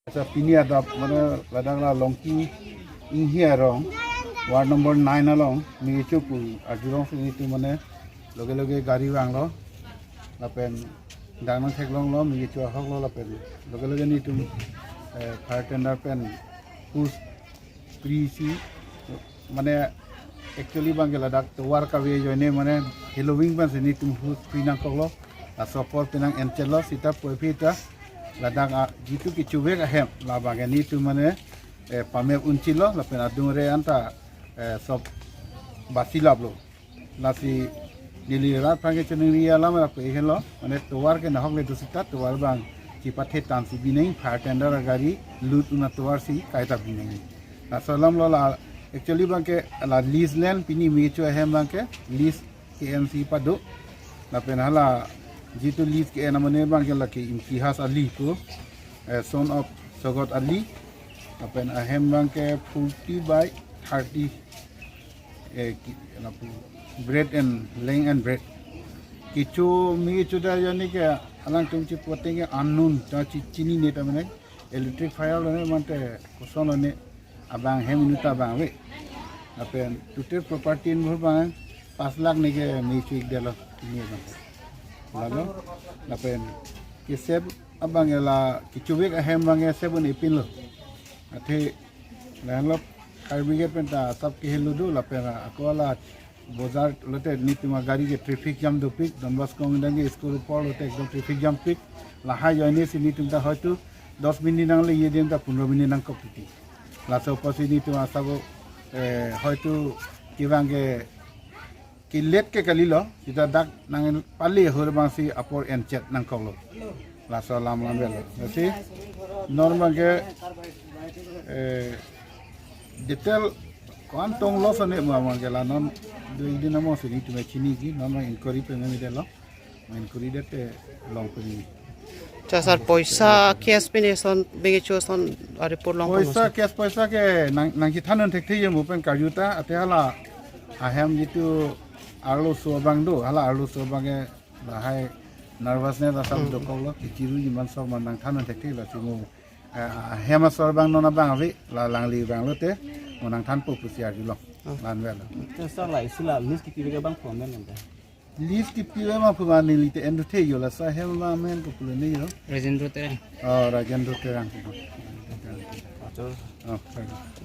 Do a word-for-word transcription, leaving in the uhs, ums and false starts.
Acha pini adap mane ladak la Longki Inghi arong ward number nine along me kecho pu arjulongsi nelitum mane loge loge gari vanglo lapen dang nangtheklonglo me kecho ahoklo lapen loge loge nelitum eh, fire tender pen hose pri si mane actually abangke ladak tovar kave ajoine mane heloving pensi nelitum hose pri nangkoklo. Laso apor penang enchetlo sita puvoiphit ta ladak a jitu kechuvek ahem labangke nelitum mane eh, pamep unchilo lapen adung re anta eh, sob basilaplo. Lasi neli rat aphan kachiningri alam lapu helo mane tovar ke nahokle do sita tovar abang chipathe tangsi bineng fire tender agari lut un atovar si kaita bineng. Laso alamlo la actually abangke la lease land pini me kecho ahem abangke lease ke-ensi pado. Lapen hala jitu lease ke-en amonit abangke lake Imtihas Ali ko eh, son of Sogot Ali. Lapen ahem abangke forty by thirty eh, ki- lapu breadth and length and breadth. Kecho me kecho ta ajoine ke alangtum chipoteng ke unknown ta chi- chinine ta mane electric fire lone mate koson lone abang hem inut ta abang ave. Lapen total property involve abang pas lakh ne ke me kecho-ikdetlo pini abang. Lalo lapen ke save abang la kechuvek ahem abang save un-epinlo. Athe lahenlo fire brigade pen ta asap kehelo do lapen ako la bojar lote nelitum agari ke traffic jam dopik, Don Bosco Ongdang ke school apor lote ekdom traffic jam pik. Lahai ajoine si nelitum ta hoitu dos minute nangle ye din ta pondro minute nangkok titi. Laso apotsi nelitum asabo eh, hoitu kevang ke kelet ke kalilo sita dak nangpale ahur abangsi apor enchet nangkoklo. Laso alam lam avelo. Lasi non abangke eh, detail ko-an tong loss ane mo abangke la non dui din amosi nelitum chiniji non abang inquiry pen me detlo. Inquiry det te long pen. Acha sir, poisa cash pen eson me kecho ason a report long poisa kono? Cash poisa ke nang nangchethan un thekthe ye mo pen karju ta ate hala ahem jitu arloso abang do hala arloso abangke lahai nervousness asap dokoklo kechiru jiman sok man nangthan un thekthe lasi mo eh, ahem asor abang non abang ave la alangli abang lote mo nangthanpo pusi arjulong. Lan avelo. Acha sir, la isi la lease kepivek abang problem anta? Lease kepi abang pu mane lite endu the yo laso ahem abang amen ko pulo ne yo. Rajendra Terang. Oh, Rajendra Terang. Acha. Oh, sorry.